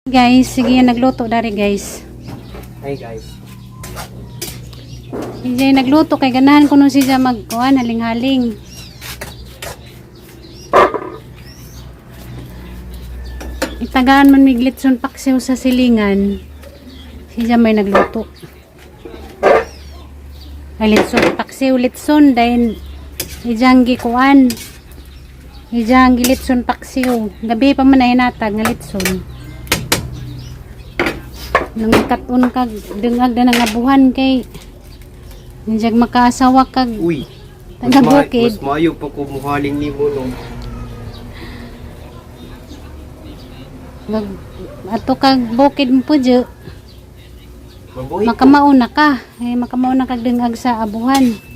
Guys, sige nagluto dari, guys. Hi, guys. Sige nagluto kay ganahan ko nun siya magkuan haling-haling. Itagaan man mig litson paksiw sa silingan. Siya may nagluto. Ay, litson paksiw, litson dahil ijang gikuan. Ijang gilitson paksiw. Gabi pa man ay natag nga litson. Nang katun kag dungag na nga buhan kay Injag makaasawa kag Uy. Taga bukid. Mas maayo pa ko muhaling nimo, no. Mag ato kag bukid mo pudyo, Mabuhi ko. makamauna ka. Eh, makamauna kag dungag sa abuhan.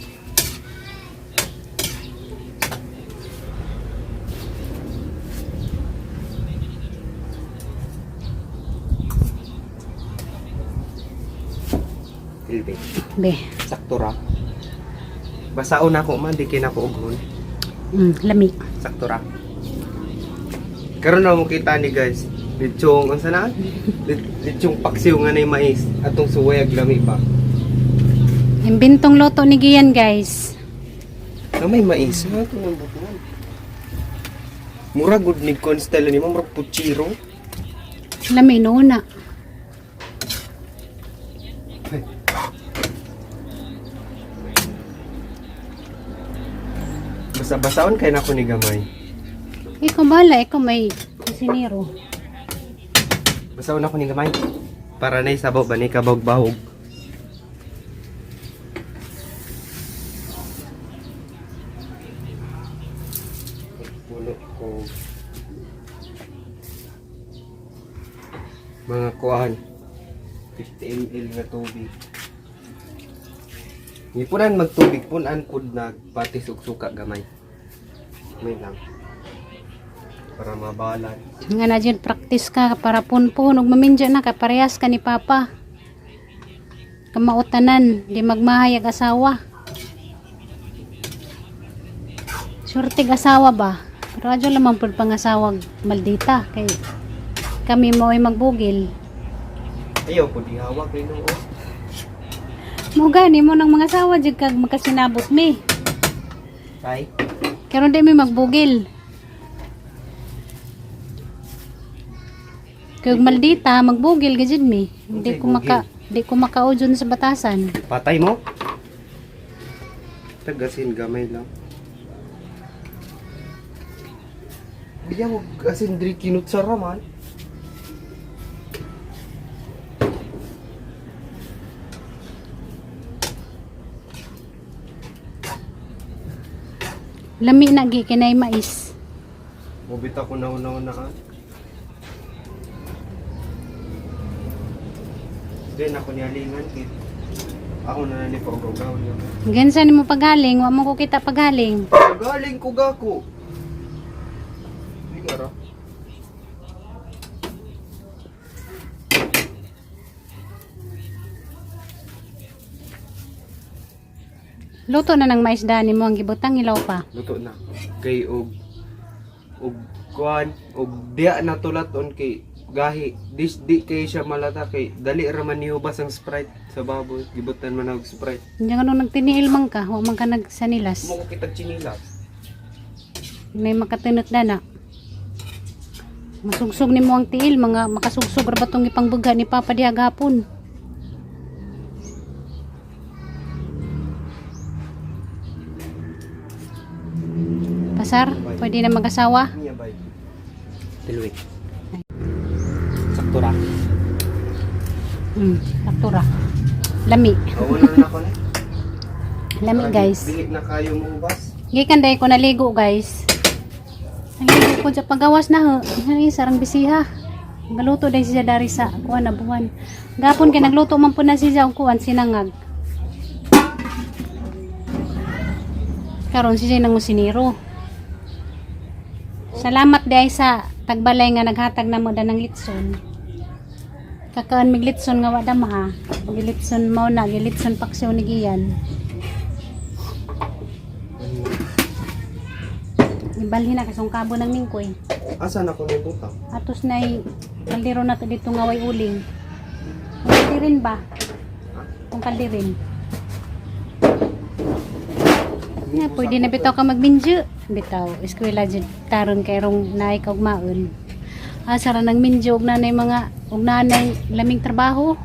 Silbi. Be. Sakto ra. Basaon ako man, di kay nako ughon. Lami. Sakto ra. Karon na mo kita ni, guys. Lechong unsa na? Lechong paksiw nga nay mais atong suway ag lami pa. Imbintong luto ni Gian, guys. Na may mais ha ito ng butuan. Mura gud ni konstela ni mo, murag puchiro. Lami noon na. Basa-basaon kay nako ni gamay. Ikaw bala, ikaw may kusinero. Basaon ako ni gamay. Para na sabaw ba ni kabog-bahog. Puno ko mga kuan 50 ml nga tubig. Ngipunan magtubig punan pud nagpatis og suka gamay. May lang. Para mabalan. Nga na dyan, practice ka para punpun. Ug mamindya na ka, parehas ka ni Papa. Kamautanan, di magmahayag asawa. Surtig asawa ba? Pero adyo lamang pud pangasawag maldita kay kami mo ay magbugil. Ayaw po di hawak rin oo. Mo gani mo ng mga asawa jud kag makasinabot mi. Tay. Karon di mi magbugil. Kag maldita magbugil gajud mi. Di ko maka di ko makaudyon sa batasan. Patay mo? Tagasin gamay lang. Bigyan mo asin diri kinutsara man. Lami na gi kinay mais. Mubit ako na una na ka. Then ako nialingan kit. Ako na ni pag-ugaw niya. Gansa nimo pagaling, wa mo ko kita pagaling. Galing ko gako. Hindi ka ra. Luto na ng mais dani mo ang gibutang ilaw pa. Luto na. Kay og og kuan og diya na tulat-on kay gahi dis di kay siya malata kay dali ra man nihubas ang Sprite sa baboy, gibutan man og Sprite. Diyan ka nung nagtiniil man ka, wa man ka nagsanilas. Mo ko kitag chinilas. May makatinot na na. Masugsog nimo ang tiil, mga makasugsog ra ba tong ipangbugha ni Papa diha gahapon. Pasar, pwede na mag-asawa? Niya bay. Tilwit. Sakto ra. Sakto ra. Lami. Oo na na ako na. Lami, guys. Dili na kayo mo hubas. Gikan dahil ko naligo, guys. Naligo ko sa pagawas na ho. Ay, sarang bisiha. Galuto dahil siya dari sa kuan na buwan. Gapon kay nagluto man po na siya og kuan sinangag. Karon siya nangusiniro. Salamat dahil sa tagbalay nga naghatag na mo ng litson. Kakaan mig litson nga wada maha. Gilitson mo na, gilitson paksiw ni Gian. Ibalhin na kasong kabo ng mingkoy. Asa na ko ni butang? Atos na kaldero na to dito nga way uling. Kung kaldirin ba? Kung kaldirin. Na, pwede na bitaw ka magminjo. Bitaw, eskwela jud taron kay rong naay kag maon. Asa ra nang minjo og nanay mga og nanay laming trabaho.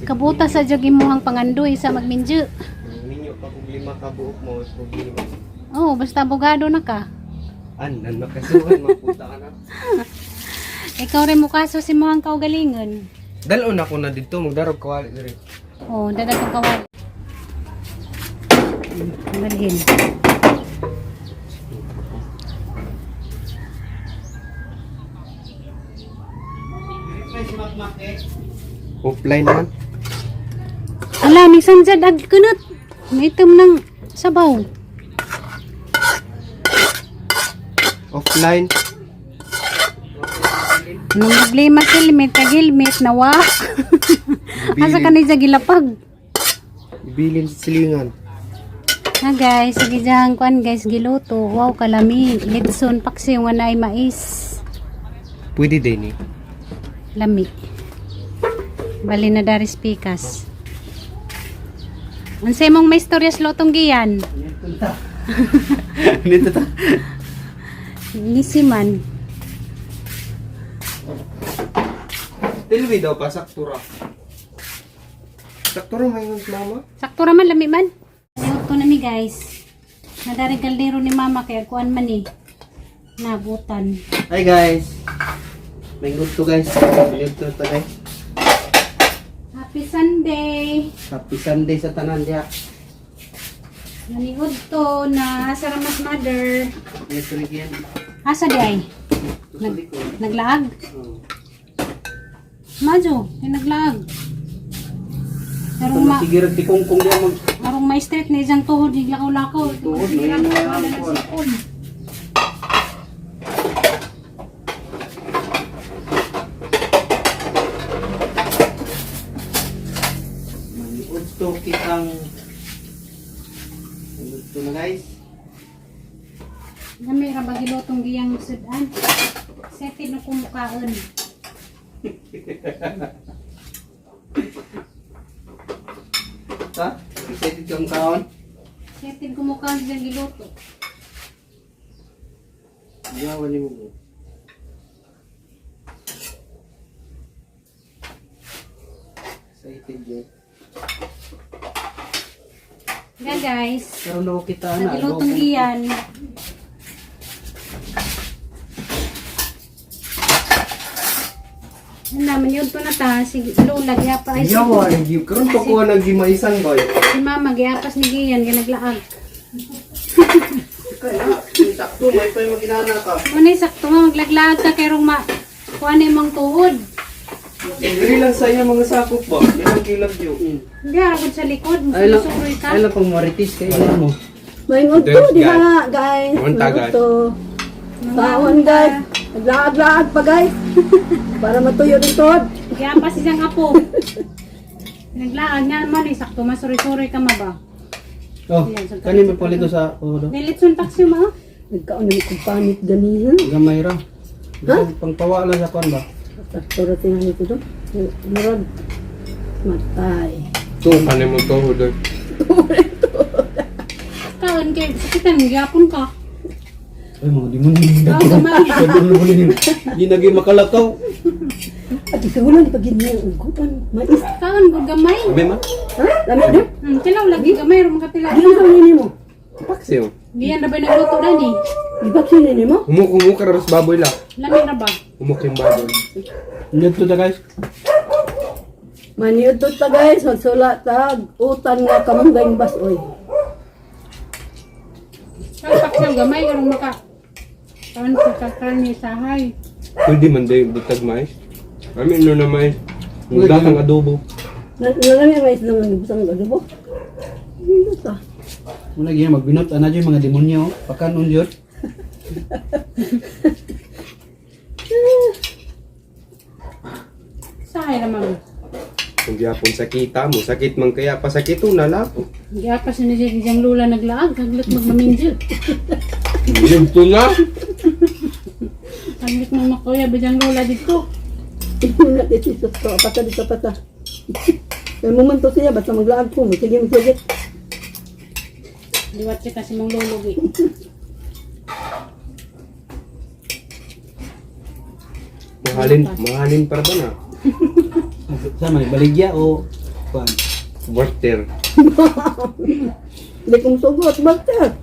Kabuta sa jud imuhang pangandoy sa magminjo. Minyo pa kung lima ka buok mo, may problema. Oh, basta abogado na ka. Anan makasuhan maputa ka na. Ikaw rin mo kaso si muhang kaugalingon. Dalon ako na dito magdarog kawali diri. Oh, dadatong kawal. Balhin. Offline man. Ala, ni sanjad ag kunot. Maitom ng sabaw. Offline. Anong problema sa helmet? Kag helmet, nawa. Asa ka na siya gilapag? Ibilin sa silingan. Na guys, sige dyan, kuan guys, giluto. Wow, kalami. Litson, paksi, yung ay mais. Pwede din eh. Lami. Bali na daris pikas. Unsay mong may istorya sa lotong giyan? Dito ta. Nisiman. Tilwi daw pa saktura. Saktura may yung mama. Sakto raman, lami man. Luto na mi guys. Nadari kaldero ni mama kaya kuan man eh. Nabutan. Hi guys! May good to guys. May good to guys. Happy Sunday! Happy Sunday sa tanan diha. Naniod to na sa Ramas Mother. May turigyan. Asa di ay? Sa likod. Naglaag? Oh. Majo, ay naglaag. Arong ma Sige ra tikong kung diha mag arong may street na isang tuhod di lakaw-lakaw. Tuhod, Sige may lang, mga wala na kuwan. sipon. Maniud to kitang Maniud to na guys. Nami ra ba gilutong giyang sudan? Sete no kumukaon. Ha? Excited kang kaon? Sete kumukaon siyang giluto. Yawan ni mo. Excited yun. Nga guys, Pero na kita na. nagilutong giyan. Ano naman yun to na ta, si Lola gyapa ay si, Yawa, nag karon pa ko nagimaisan boy. si Mama gyapas ni Gian ginaglaag. Kaya, sakto may pa yung maginana ka. Unay sakto nga maglaglaag ka kay rong ma kuan imong tuhod. Diri lang sa iya mga sakop ba. Yan ang kilag yo. Hindi ara gud sa likod, Ay lang, musuroy ka. ay lang pang maritis kay ano mo. May ngudto, There's di ba, guys? Unta, guys. Ngudto. Kaon, guys. Naglaag-laag pa, guys. Para matuyo ng tuhod. Gyapas isang apo. Naglaag nga man eh, sakto masuroy-suroy ka ma ba. Oh, Ayan, so- kani may palito sa ulo. Nilitson taxi ma. Nagkaon na kong panit ganihan. Gamay ra. Ha? Pangpawa lang sa kon ba? Sakto ra tingnan ito do. Murag matay. To kanay mo tuhod. oy. Kaon kay sakitan gyapon ka. Ay, mga demonyo. Kaon gamay. Hindi naging makalakaw. At ikaw lang pag niya ugutan. Mais. Kaon gud gamay. Abi ma. Ha? Lami do? Tilaw lagi gamay ro makatilaw. Dili sa nini mo. Paksiw. Giyan ra ba nagluto dani? Ibaksin nini mo? Humuk humuk ra sa baboy la. Lami ra ba? Humuk yung baboy. Dito ta guys. Maniudto ta guys, magsula tag utan nga kamanggay bas oy. Ang paksiw gamay aron maka kaon sa karne sahay. Pwede man day butag mais. Amin no na mais. Mugdatang adobo. Nalami ang mais naman busang adobo. Hindi ta. Muna gyud magbinot ana jud mga demonyo. Pakanon jud. Sahay ra man. Kung gyapon sakita mo, sakit man kaya pasakito na lang. Giapas ni siya diyang lula naglaag, haglot magmaminjo. Yugto na. Paglit mo makuya, bilang lola dito. Una kay Jesus ko, pata dito pata. Kay momento siya basta maglaag ko, sige sige. Liwat siya kasi mong lulugi. Mahalin, mahalin para ba na? Sa man baligya o kuan. Water. Hindi kong sugot, basta.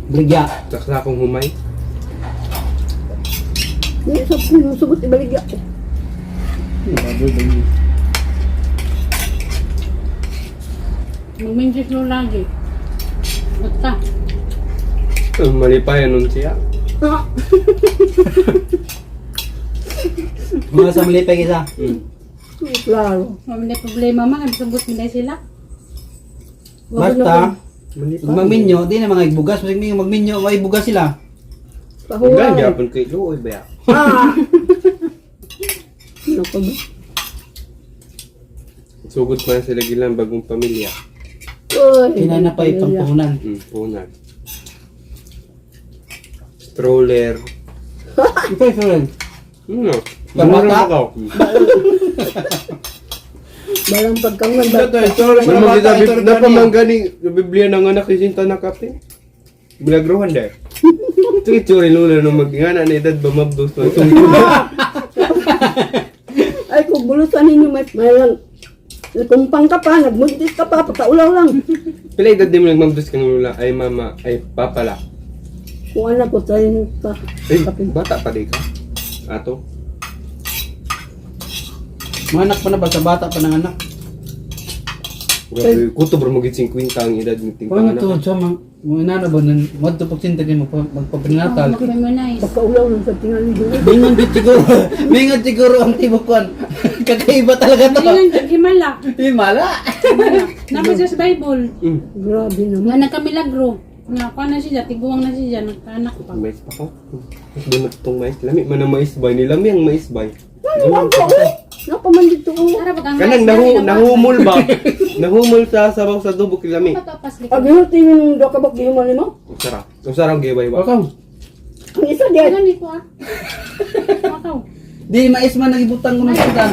Baligya. Saksa akong humay. Hindi sa sugot ibaligya ko. Baboy baligya. Magmintis lo lagi. Basta. Mali pa yan nun siya. Ah, Mga sa malipay kaysa. klaro. May problema man, sugot mo na sila. Basta Mali pag magminyo, di na mga ibugas, masig minyo magminyo, may bugas sila. Pahuway. Ganyan gyapon kay Luoy ba ya? Ah. Nako ba? Sugod pa na sila gilang bagong pamilya. Uy. Kinana pa ipampunan. Punan. Stroller. Ikaw friend. Ano? Pambata? Mura ka. Balang pagkangan ba? Ano mo kita napamangganing Biblia ng anak isinta na kape. Milagruhan dahil. Sige, tsuri lula nung magingana na edad ba mabdos na itong Ay, kung bulusan ninyo, may lang. Kumpang ka pa, nagmuntis ka pa, pagkaulaw lang. Pila edad di mo nagmabdos kang lula ay mama ay papa la. Kung anak ko, 30. Ay, bata pa di ka. Ato. Mga anak pa na basta bata pa ng anak. Grabe, kuto bro magit 50 ang edad ng Paano tingpangan. to sa mga mga inana ba nan madto pag sinta kay magpaprinatal. Mag-feminize. Pagkaulaw lang sa tingali doon. Mingon bit siguro. Mingon siguro ang tibukuan. Kakaiba talaga to. Ayun, himala. Himala. Naman siya sa Bible. Grabe naman. Nga nagkamilagro. Nga, kuha na siya, tiguang na siya, nagkaanak pa. Mais pa ko. Mas bunot tong mais. Lami man ang mais bay. Nilami ang mais bay. Ano ko, eh? Napaman dito ko. Tara, pag ang Kanang nahumol ba? Nahumol sa sabaw sa dubo kilami. Ag tingin nung dokabok di mo nimo. Usara. Usara ang gibay ba? Welcome. Ang isa di Ano ni ko ah? Wakaw. Di mais man nagibutang ko ng sinta.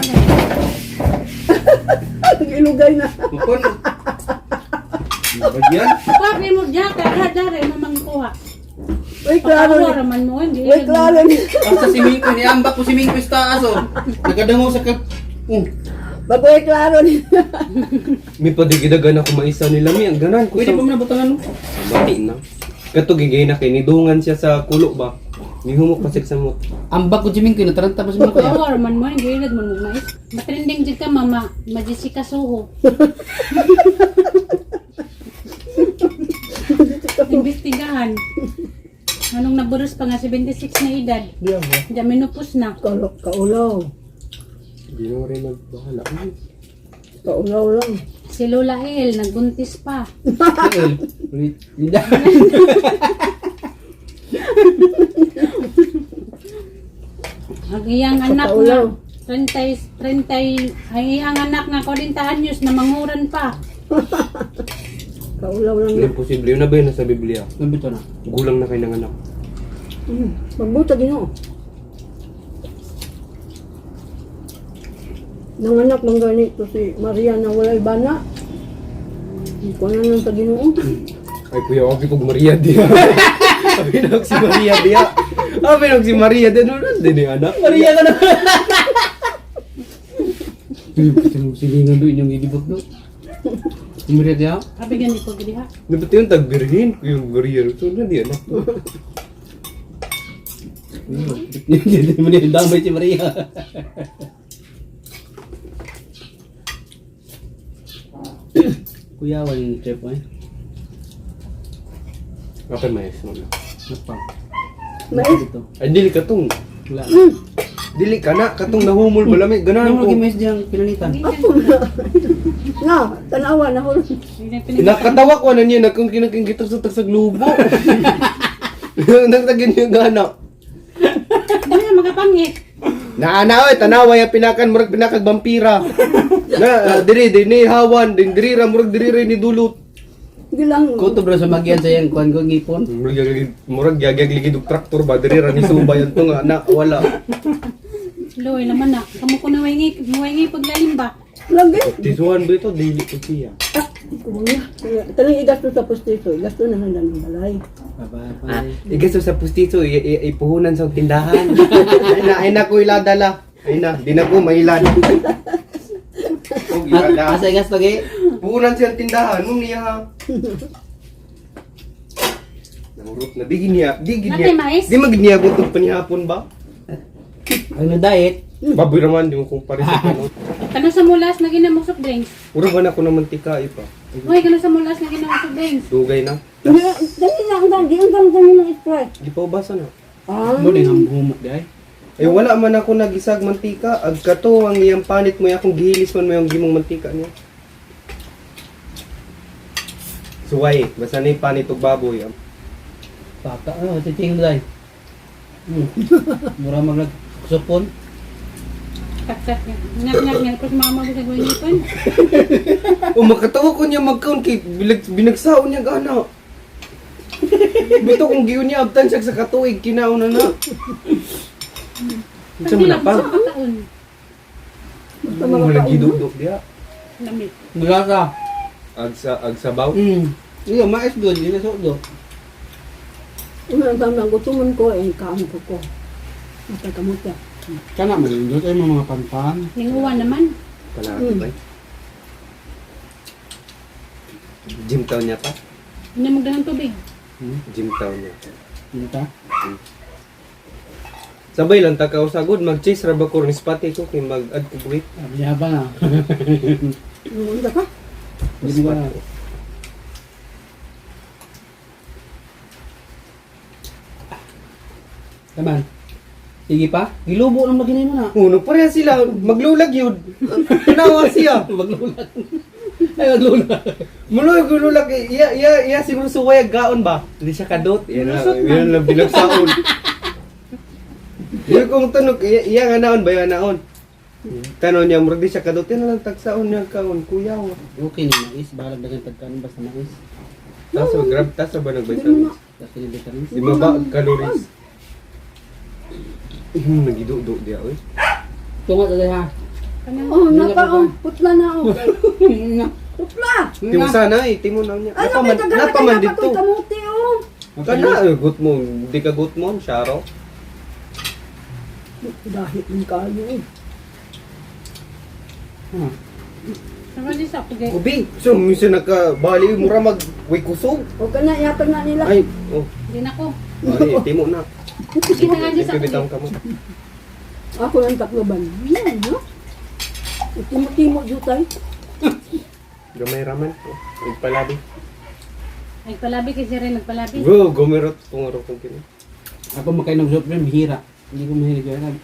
Nag-ilugay na. Mukon. Bagyan. Kuha ni mo diya, kaya dare mo mangkuha. Uy, klaro Pakawa ni. raman mo, hindi. Uy, klaro ni. Basta si Mingko, niambak ko si Mingko sa taas oh. Nagadangaw sa kap. Oh. Bagoy klaro ni. May padigidagan ako maisa nilami. Ang ganan ko Pwede sa... pa man nabutangan no. Mati na. Kato gigay na kay nidungan siya sa kulo ba? Nihumok pa siya sa mot. Ambak ko si Mingko, nataranta pa si Mingko. Ya. Pakawa raman mo, hindi ilad mo mais. Matrending jud ka mama, majisika suho. Imbestigahan. Anong naburos pa nga 76 na edad. Di ako. Diya minupos na. Kalok kaulaw. Hindi na rin magbahala. Kaulaw lang. Si Lola El, nagbuntis pa. Hindi. Ang iyang anak nga, Kaulaw. 30, 30, ang iyang anak nga 40 anyos na manguran pa. Kaulaw lang. Hindi posible. Yun na ba yun nasa Biblia? Nabito na. Gulang na kayo ng anak. Magbuta ginoo. Nanganak man ganito si Maria na walay bana. Ko na lang sa Ginoo. Ay kuya, okay kog Maria diya. Abi nog si Maria diya. Abi nog si Maria diya. Ano din yung anak? Maria ka na. Silingan doon yung idibot do. Maria diya. Sabi ganito, gini ha. Dapat yung tagbirhin ko yung Maria. So, na di anak to. Hindi mo niya damay si Maria. Kuya, wala yung trip eh. Okay, mais mo na. Napang. Mais. Dito. Ay, dili ka tong. Wala. Dili ka na. Katong nahumol ba lami? Ganahan Ano ko. lagi mais diyang pinalitan? Apo na. Na, tanawa na ko. Nakatawa ko na niya. Nagkong kinakingitag sa tagsag lubo. Nagtagin niya gana. Dami na magapangit. Naana oy, tanawa ya pinakan murag pinakag vampira. Na diri diri hawan, din diri ra murag diri ra ni dulot. Gilang. Kutob ra sa magyan sa iyang kuan ko ngipon. Murag gyagag ligi og traktor ba diri ra ni subay to nga na wala. Loy naman na. Kamo ko na waingi paglalim ba? Lagi. Tisuan ba ito dili ko siya. Ah, kumangya. Talang igasto sa pustiso, igasto na lang ng balay. Ah, igasto sa pustiso ipuhunan sa tindahan. Ay na, ay na ko iladala. Ay na, di na ko mailad. Og ilada. Asa gasto gi? Puhunan siyang tindahan mo niya ha. Nangurot na di niya, di gid niya. Natay mais? Di magid niya gutom panihapon ba? Ang diet. Baboy raman di mo kung pares sa ano. Kano sa mulas na ginamong soft drinks? Ura ba na ko naman tika ipa. Uy, kano sa mulas na ginamong soft drinks? Dugay na. Dali na ang dali, ang dali dali ng Sprite. Di pa ubasa na. Ah, Mo ning humok di ay. Eh wala man ako nagisag mantika. Ag kato ang iyang panit mo akong gihilis man mo yung gimong mantika niya. Suway, basta na yung panit og baboy. Ah. Paka ano titing day. Mura mag nagsupon. Tak-tak niya. Ngak-ngak niya. Tapos mama ko sa guwangipan. O makatawa ko niya magkaon kay binagsaon niya gana. Bito kung giyon niya abtan siya sa katuig kinaon na na. Unsa man na pa? Sa kataon. Basta Wala makakaon. gidudok diha. Lamig. Gulasa. Ag sa ag sabaw. Iyo mais doon, yun sa do. Una ang tama gutomon ko eh kaon ko ko. Matakamot ya. Kana man yun ay mga panpan. Ninguwan naman. Kalahati ba? Gym town niya pa? Hindi magdahan tubig. Gym town niya. Ano ta? Sabay lang takaw sagod mag-chase ra ba ko ni spati ko kay mag-add ko buhit. Sabi niya ba na? Unsa ka? Hindi mo na. Taman. Sige pa. Gilubo nang maginay mo na. Uno pareha sila maglulag yun. Tanawa siya. Maglulag. Ay, maglulag. Mulo gululag iya iya iya siguro suway gaon ba? Hindi siya kadot. Iya na, Lusot man. iya lang binagsaon. Iya kung tunog iya, iya nga naon ba iya naon. Tanaw niya murag di siya kadot. Yan lang tagsaon niya kaon kuya. Okay ni mais. Balag dagan tagkanon basta mais. Taso grab taso ba nag-vitamins? Tapos ni vitamins. Di ba calories? Nagidudo diya oy. Tunga ta ha. Oh, napa oh, putla na oh. Putla. Timo sana eh, timo na niya. Ano Napaman, kay tagal napaman na dito. ko'y kamuti oh. Kana, eh, gut mo, di ka gut mo, Sharo. Dahil ang kayo eh. Sama di sa tubig. Ubi, so minsan nagka bali mura mag way kusog. O kana yatag na nila. Ay, oh, Hindi na ko. ay, timo na. Kita nga di sa Ito bitang tubig. kamo. Ako lang takloban. Yan, no? Timo-timo jutay. Gamay raman. Oh, nagpalabi. Nagpalabi kasi rin nagpalabi. Go, gumirot pungaro kong kini. Ako makainom soft drink, hira. Hindi ko mahilig yan.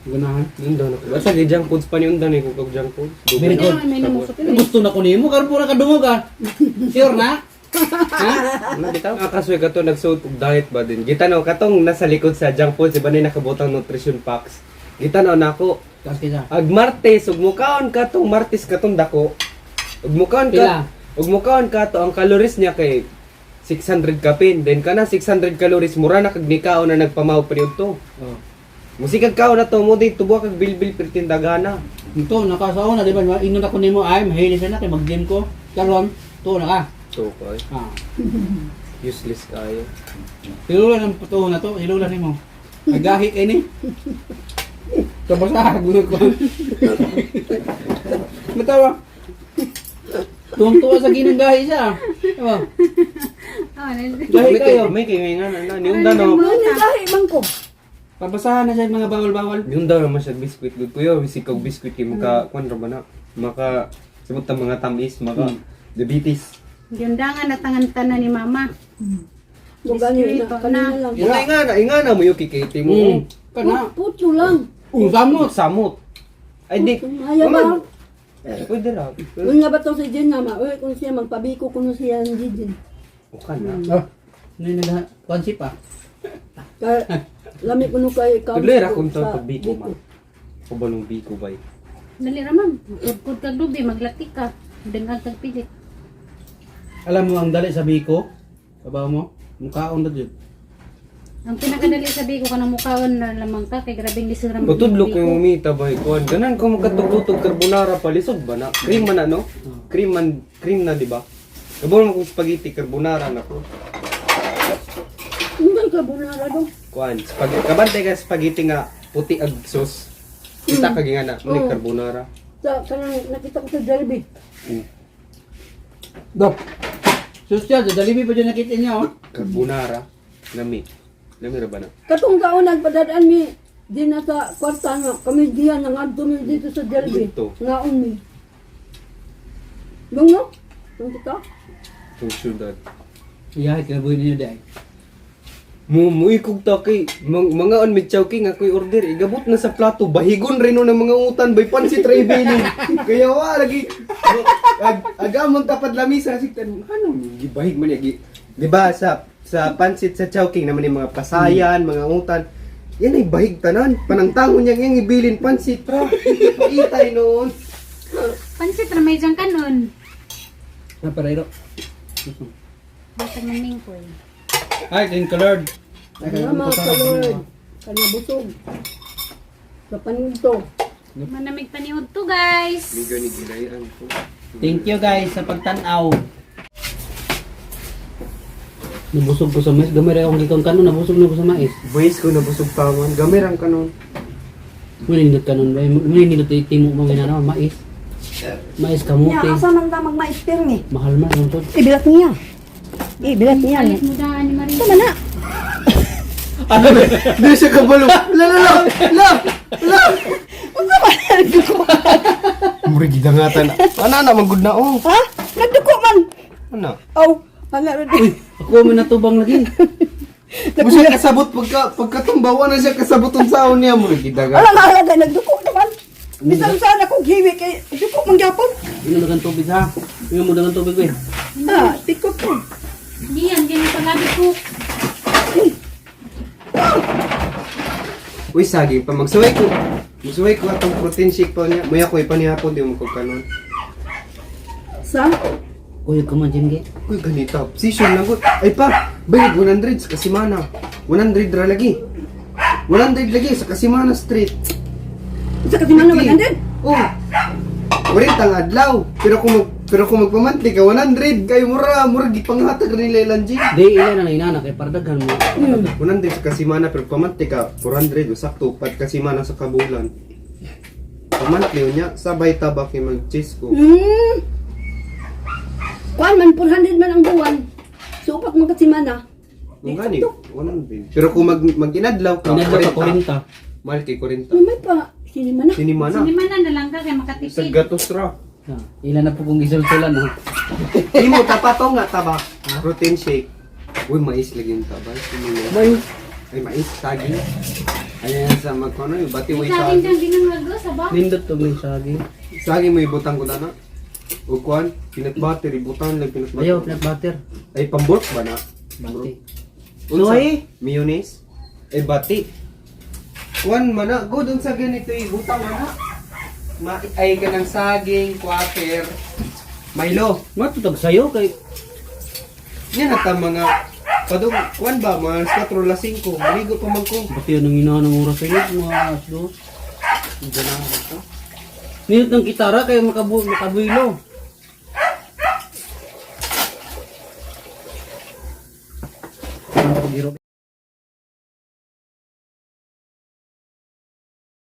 Ganahan. Undan ako. Basta kay junk foods pa ni undan eh kung kag junk foods. Very Hindi good. naman may namusok drinks. Gusto na ko nimo, karon pura ka dungog ah. Sure na? Ha? Na bitaw. Ah, kasoy kato nagsuot og diet ba din. Gitanaw katong nasa likod sa junk foods, iba na nakabutang nutrition packs. Gitanaw nako. Tapos kisa. Ag Martes ug mukaon katong Martes katong dako. Ug mukaon Pila? ka ug mukaon ka to ang calories niya kay 600 kapin. Then kana 600 calories mura na kag nikaon na nagpamaw pa to. Oh. Musikag kaon na to mo di tubo kag bilbil pertindagana. Ito, nakasaon na, di ba? Ingon ako nimo, ay, mahilig na kay mag-gym ko. Karon, to na ka. To koy. Ah. Useless kayo. Hilulan ang tuo na to, hilulan nimo. Nagahi kay ni. Tapos ah, gulo ko. Matawa. Tuwang-tuwa sa ginang gahi siya. Diba? Ah, Gahi kayo. May kay nga na na ni unda no. Ano gahi man ko? Pabasahan na siya yung mga bawal-bawal. Ni unda naman siya biscuit gud kuya, bisik og biscuit kay maka kuan ra ba na? Maka sabot ta mga tamis, maka diabetes. Yundangan na tangan na ni mama. Mo gani na Biskuit, kanina na. lang. Una inga na mo yuki kay timo. Kana. Putlo lang. Samot. Samot. Ay di. Ayaw ba? Pwede ra. Yun nga ba to si Jen na ma? Uy, kung siya magpabiko kuno siya ang Jen. Ukan na. Oh. Ano yung nagha? Kwansi pa. Kay lami kuno kay kaon Tudloy ra kung sa to pag biko ma. Kabalong biko bay. Dali ra ma'am. Kudkod kag lubi, maglatik ka. Dangag kag pilit. Alam mo ang dali sa biko? Kabaw mo? Mukhaon na dyan. Ang pinakadali sa biko kanang mukaon na lamang ka kay grabeng lisura mo. Patudlo ko yung umita ba kuan. Ganan ko magkatugtog carbonara pa lisod ba na? Cream man na no? Cream man cream na di ba? Kabalo mo kung spaghetti carbonara na ko. Hindi ka bunara dong. Kuan, spaghetti kabantay ka spaghetti nga puti ag sauce. Kita ka nga na, muni Oo. carbonara. Sa kanang nakita ko sa Jollibee. Do. Sus siya, dalibi pa dyan nakita niya oh. Carbonara. Lami. Lami ra ba na? Katong taon nagpadadaan mi din na sa kwarta nga kami diyan nangadto mi dito sa Jollibee. Dito. Ngaon mi. Dong no? Dong kita? Itong syudad. Iyahay, kinabuhin niyo dahil. Mo muikog ta kay mga on mid chowking ako'y order igabot na sa plato bahigon rin no ng mga utan bay pansit ra ibilin kaya wa lagi ag agamon tapad lamisa siktan ano gibahig man gi di ba sa pansit sa chowking naman yung mga pasayan mga utan yan ay bahig tanan panangtangon niya yang ibilin pansit ra paitay noon. Pansit ra may dyan kanon. Ah, parero. Matag ng mingkoy. Ay, thank you Lord. Ay, kaya Salamat sa Lord. Kanya busog. Sa paninto. Manamig paniud to, guys. Miga ni gilayan ko. Thank you guys sa pagtanaw. Nabusog ko sa mais. Gamay ra akong gikang kanon. Nabusog na ko sa mais. Buwis ko nabusog pa man gamirang kanon. Muna nindot kanon ba? Muna nindot timo mga ginanaw. Mais. Mais kamote. Nya asa man ta magmaistir ni? Mahal man. Ang tol. Ibilat niya. Ibilat niya. Alis mo daan ni Maria. Tama na. Di siya kabalo. La la la la la. Unsa man nagduko? Muri gidangatan. Ana na magud na oh. Ha? Nagduko man. Ana. Aw, ana ra di. Ako man natubang lagi. Mo siya kasabot pagka pagkatumbawa na siya kasabot unsaon niya muri gidaga. Ala na ala nagduko naman. Bisan saan ako giwi kay duko man gyapon. Inom na tubig ha. Inom mo na tubig eh. Ha, tikot ko. Diyan, ganyan pagabi ko. Uy saging pa magsuway ko. Magsuway ko atong protein shake pa niya. Muya ko ipanihapon di mo ko kanon. Sa? Kuya ka man Jimge. Uy ganita. Season na gud. Ay pa, bayad 100 sa Kasimana. 100 ra lagi. 100 lagi sa Kasimana Street. Sa kasimana 100? Oh. 40 ang adlaw. Pero kung magpamantli ka 100 kay mura mura gipanghatag ra nila ilang G. Di ila na inana kay pardaghan mo. 100 sa kasimana pero pamantli ka 400 o sakto pat kasimana sa kabulan. Pamantli niya sabay tabak kay mag-cheese ko. Kuan man 400 man ang buwan. So upat man kasimana. Kung gani, 100. Pero kung mag-inadlaw ka, Inadlaw ka 40. Mahal kay 40. May pa sinima na. Sinimana. Sinimana na lang ka kay Sa makatipid. gatos ra. Ha, ila na po kong gisulsulan ha. Imo tapato nga taba. Protein shake. Uy, mais lagi yung taba. Mais. Ay, mais, saging. Ayan sa magkono, yung bati May way saging saging. dyan, ginanglago sa ba? Nindot to may saging. Saging may butang ko na. O kuan, peanut butter, ibutan lang peanut butter. Ayaw, peanut butter. Ay, pambulk ba na? Bati. Unsa? Suway. Mayonnaise? Ay, bati. Kuan man na, good unsa ganito ibutang man na. Ma ay ka ng saging, quarter, Milo. Matutag sayo kay Yan na ta mga padung kuan ba mga alas 4 alas 5 maligo pa man ko. Bati yun ang inahan ng oras sa'yo, mga alas dos. Ganahan ko. Nindot ng gitara kay makabuilo. Ang pagiro.